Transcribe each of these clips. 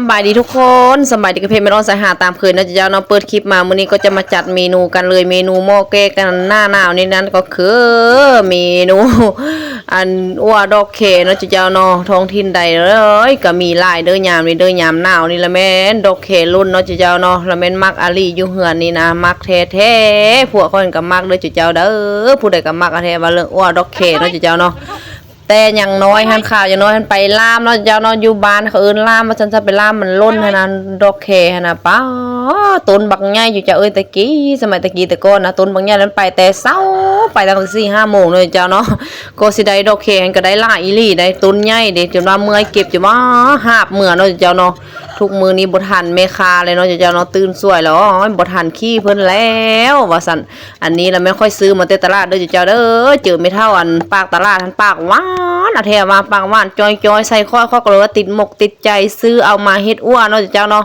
ສະບາຍດີທຸກຄົນ ສະບາຍດີກັບເພຈແມ່ນອອນສາຍຫາຕາມເຄີຍເນາະເຈົ້າເນາະ. ເປີດຄລິບມາມື້ນີ້ກໍຈະມາຈັດເມນູກັນເລີຍ ເມນູໝໍ້ແກງກັນໜ້າໜາວນີ້ນັ້ນກໍຄືເມນູ ອັນ ອົ່ວດອກແຄເນາະເຈົ້າເນາະ. ທ້ອງຖິ່ນໃດເອີຍ ກໍມີຫຼາຍເດີ້ ຍາມນີ້ເດີ້ ຍາມໜາວນີ້ລະແມ່ນດອກແຄລົ້ນເນາະເຈົ້າເນາະ. ລະແມ່ນມັກອີ່ຫຼີຢູ່ເຮືອນນີ້ນະ ມັກແທ້ໆ ພວກຂ້ອຍກໍມັກເດີ້ເຈົ້າເດີ້. ຜູ້ໃດກໍມັກແທ້ວ່າເລື່ອງອົ່ວດອກແຄເນາະເຈົ້າເນາະ. ແຕ່ຍັງນ້ອຍຫັ້ນ ຄາວຍັງນ້ອຍຫັ້ນໄປລ່າມເນາະເຈົ້າເນາະ. ຢູ່ບ້ານເຂົາເອີ້ນລ່າມວ່າຊັ້ນຊະ ໄປລ່າມມັນຫຼົ່ນຫັ້ນນະ ດອກແຄຫັ້ນນະ. ປ້າ ຕົ້ນບັກໃຫຍ່ຢູ່ເຈົ້າເອີຍ ແຕ່ກີ້ ສະໄໝແຕ່ກີ້ແຕ່ກ່ອນນະ ຕົ້ນບັກໃຫຍ່ນັ້ນ ໄປແຕ່ເຊົ້າ ໄປຕັ້ງແຕ່ສີ່ຫ້າໂມງເນາະເຈົ້າເນາະ ກໍຊິໄດ້ດອກແຄຫັ້ນ ກໍໄດ້ຫຼາຍອີ່ຫຼີໄດ໋ ຕົ້ນໃຫຍ່ເດ້ ຈົນວ່າເມື່ອຍເກັບ ຈົນວ່າຫາບເມືອເນາະເຈົ້າເນາະ. ທຸກມື້ນີ້ບໍ່ທັນແມ່ຄ້າເລີຍເນາະເຈົ້າເນາະ ຕື່ນສວຍແລ້ວ ໂອ້ຍ ບໍ່ທັນຄີ້ເພິ່ນແລ້ວວ່າຊັ້ນ. ອັນນີ້ລະແມ່ນຂ້ອຍຊື້ມາແຕ່ຕະຫຼາດເດີ້ເຈົ້າເດີ້. ເຈີແມ່ເຖົ້າອັນປາກຕະຫຼາດຫັ້ນ ປາກຫວານ ອາແທ້ວ່າປາກຫວານຈ່ອຍໆ ໃສ່ຂ້ອຍ ຂ້ອຍກໍເລີຍວ່າຕິດໝົກຕິດໃຈ ຊື້ເອົາມາເຮັດອົ່ວເນາະເຈົ້າເນາະ.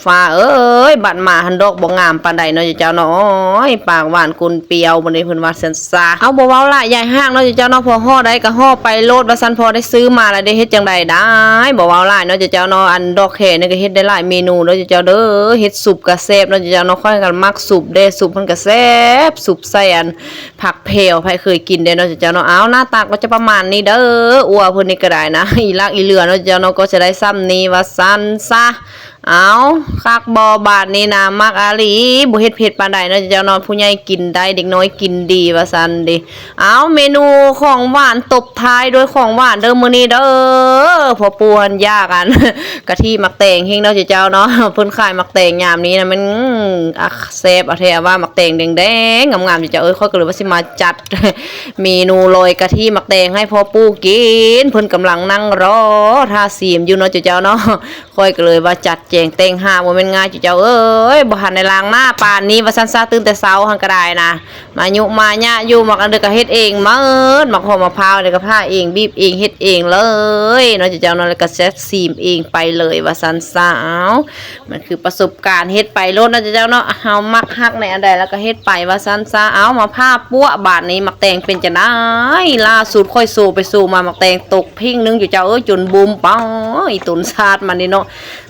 ຟ້າເອີຍ ບັດມາຫັ້ນດອກບໍ່ງາມປານໃດເນາະເຈົ້າເນາະ. ໂອ້ຍ ປາກຫວານກົ້ນປ່ຽວ ບັດນີ້ເພິ່ນວ່າຊັ້ນຊະ. ເອົາ ບໍ່ເວົ້າຫຼາຍຢາຍຮາກເນາະເຈົ້າເນາະ ພໍເຫາະໄດ້ກໍເຫາະໄປໂລດວ່າຊັ້ນ. ພໍໄດ້ຊື້ມາແລ້ວເດ້ ເຮັດຈັ່ງໃດໄດ້ ບໍ່ເວົ້າຫຼາຍເນາະເຈົ້າເນາະ. ອັນດອກແຄນີ້ກໍເຮັດໄດ້ຫຼາຍເມນູເນາະເຈົ້າເດີ້. ເຮັດຊຸບກໍແຊບເນາະເຈົ້າເນາະ ຂ້ອຍກໍມັກຊຸບເດ້ ຊຸບມັນກໍແຊບ ຊຸບໃສ່ອັນ ຜັກແພວ ໃຜເຄີຍກິນແດ່ເນາະເຈົ້າເນາະ. ອ້າວ ໜ້າຕາກໍຈະປະມານນີ້ເດີ້ ອົ່ວເພິ່ນນີ້ກໍໄດ້ນະ ອີ່ຫຼັກອີ່ເຫຼືອເນາະເຈົ້າເນາະ ກໍຈະໄດ້ຊ່ຳນີ້ວ່າຊັ້ນຊະ. ອ້າວ ຄັກບໍ່ບາດນີ້ນະ ມັກອີ່ຫຼີ ບໍ່ເຮັດເຜັດປານໃດເນາະເຈົ້າເນາະ ຜູ້ໃຫຍ່ກິນໄດ້ ເດັກນ້ອຍກິນດີວ່າຊັ້ນເດ້. ອ້າວ ເມນູຂອງຫວານ ຕົບທ້າຍດ້ວຍຂອງຫວານເດີ້ມື້ນີ້ເດີ້. ພໍ່ປູ່ຫັ້ນຢາກອັນ ກະທິໝາກແຕງແຮງເນາະເຈົ້າເນາະ ເພິ່ນຂາຍໝາກແຕງຍາມນີ້ນະ ມັນ ອາ ແຊບເອົາແທ້ວ່າ ໝາກແຕງແດງໆ ງາມໆ ເຈົ້າເອີຍ. ຂ້ອຍກໍເລີຍວ່າຊິມາຈັດເມນູລອຍກະທິໝາກແຕງໃຫ້ພໍ່ປູ່ກິນ ເພິ່ນກຳລັງນັ່ງລໍຖ້າຊີມຢູ່ເນາະເຈົ້າເນາະ. ຂ້ອຍກໍເລີຍວ່າຈັດແຈງແຕ່ງຫ້າງ ບໍ່ແມ່ນງ່າຍເຈົ້າເອີຍ ບໍ່ທັນໄດ້ລ້າງໜ້າປານນີ້ວ່າຊັ້ນຊະ. ຕື່ນແຕ່ເຊົ້າຫັ້ນກໍໄດ້ນະ ມາຍຸມາຍະຢູ່ ໝາກອັນເດີກະເຮັດເອງໝົດ ໝາກຫອມໝາກພ້າວນີ້ກໍຜ່າເອງ ບີບເອງ ເຮັດເອງເລີຍເນາະເຈົ້າເນາະ ແລ້ວກໍແຊກຊີມເອງໄປເລີຍວ່າຊັ້ນຊະ. ເອົາ ມັນຄືປະສົບການ ເຮັດໄປໂລດເນາະເຈົ້າເນາະ ເຮົາມັກຮັກໃນອັນໃດແລ້ວກໍເຮັດໄປວ່າຊັ້ນຊະ. ເອົາ ມາຜ່າປົວະ ບາດນີ້ໝາກແຕງເປັນຈັ່ງໃດ ລ່າສຸດຂ້ອຍໂຊໄປໂຊມາ ໝາກແຕງຕົກພິ້ງໜຶ່ງຢູ່ເຈົ້າເອີຍ ຈົນບຸ້ມ ປ້າ ອີ່ຕົນຊາດມັນນີ້ເນາະ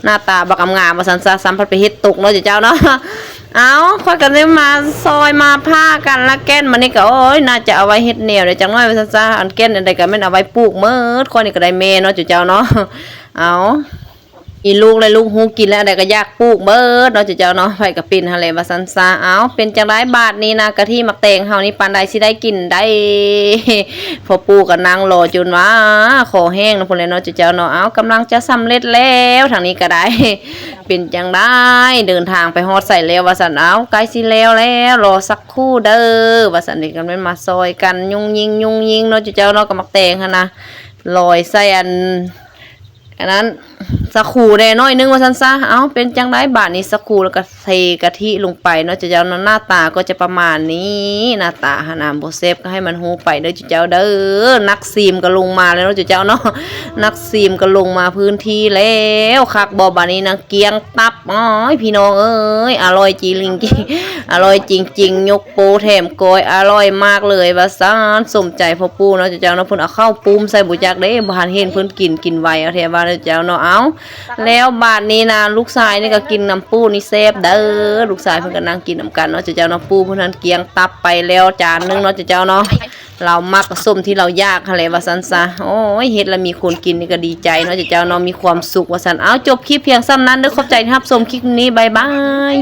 ໜ້າຕາບັກງາມໆ ວ່າຊັ້ນຊະ ຊ້ຳພັດໄປເຮັດຕົກເນາະເຈົ້າເນາະ. ເອົາ ຂ້ອຍກໍໄດ້ມາຊອຍມາຜ່າກັນລະແກ່ນ ບາດນີ້ກໍ ໂອ້ຍ ໜ້າຈະເອົາໄວ້ເຮັດແນວໃດຈັກໜ້ອຍວ່າຊັ້ນຊະ ອັນແກ່ນອັນໃດກໍແມ່ນເອົາໄວ້ປູກໝົດ ຂ້ອຍນີ້ກໍໄດ້ແມ່ເນາະເຈົ້າເນາະ. ເອົາ ມີລູກແລ້ວລູກຮູ້ກິນແລ້ວ ອັນໃດກໍຢາກປູກເບິດເນາະເຈົ້າເນາະ ໃຜກໍເປັນຫັ້ນແຫຼະວ່າຊັ້ນຊະ. ເອົາ ເປັນຈັ່ງໃດບາດນີ້ນະ ກະທິໝາກແຕງເຮົານີ້ ປານໃດຊິໄດ້ກິນໄດ້ ພໍ່ປູ່ກໍນັ່ງລໍຈົນວ່າຄໍແຫ້ງນຳພຸ້ນແຫຼະເນາະເຈົ້າເນາະ. ເອົາ ກຳລັງຈະສຳເລັດແລ້ວ ທາງນີ້ກໍໄດ້ ເປັນຈັ່ງໃດ ເດີນທາງໄປຮອດໃສແລ້ວວ່າຊັ້ນ. ເອົາ ໃກ້ຊິແລ້ວແລ້ວ ລໍສັກຄູ່ເດີວ່າຊັ້ນ. ນີ້ກໍແມ່ນມາຊ່ອຍກັນຍຸ່ງຍິງຍຸ່ງຍິງເນາະເຈົ້າເນາະ ກັບໝາກແຕງຫັ້ນນະ ລອຍໃສ່ອັນ ອັນນັ້ນ ສາຄູແດ່ໜ້ອຍໜຶ່ງວ່າຊັ້ນຊະ. ເອົ້າ ເປັນຈັ່ງໃດບາດນີ້ ສາຄູແລ້ວກໍເທກະທິລົງໄປເນາະເຈົ້າເນາະ. ໜ້າຕາກໍຈະປະມານນີ້ ໜ້າຕາຫັ້ນນະ ບໍ່ແຊບກໍໃຫ້ມັນຮູ້ໄປເດີເຈົ້າເດີ. ນັກຊີມກໍລົງມາແລ້ວເນາະເຈົ້າເນາະ ນັກຊີມກໍລົງມາພື້ນທີ່ແລ້ວ. ຄັກບໍ່ບາດນີ້ນະ ກຽງຕັບ ໂອ້ຍ ພີ່ນ້ອງເອີຍ ອະລ່ອຍຈີລິງຈີ ອະລ່ອຍຈິງໆ ຍົກ ໂປແຖມກ້ອຍ ອະລ່ອຍມາກເລີຍວ່າຊັ້ນ. ສົມໃຈພໍ່ປູ່ເນາະເຈົ້າເນາະ ເພິ່ນເອົາເຂົ້າປຸ້ມໃສ່ ບໍ່ຈັກເດ້ ບໍ່ທັນເຫັນເພິ່ນກິນ ກິນໄວເອົາແທ້ວ່າເນາະເຈົ້າເນາະ. ເອົ້າ ແລ້ວບາດນີ້ນະ ລູກຊາຍນີ້ກໍກິນນຳປູ່ນີ້ແຊບເດີ ລູກຊາຍເພິ່ນກໍນັ່ງກິນນຳກັນເນາະເຈົ້າເນາະ. ປູ່ເພິ່ນຫັ້ນກຽງຕັບໄປແລ້ວຈານໜຶ່ງເນາະເຈົ້າເນາະ ລາວມັກສົມທີ່ລາວຢາກຫັ້ນແຫຼະວ່າຊັ້ນຊະ. ໂອ້ຍ ເຮັດແລ້ວມີຄົນກິນນີ້ກໍດີໃຈເນາະເຈົ້າເນາະ ມີຄວາມສຸກວ່າຊັ້ນ. ເອົ້າ ຈົບຄລິບພຽງສ່ຳນັ້ນເດີ ຂອບໃຈທີ່ຮັບຊົມຄລິບນີ້ ບາຍບາຍ.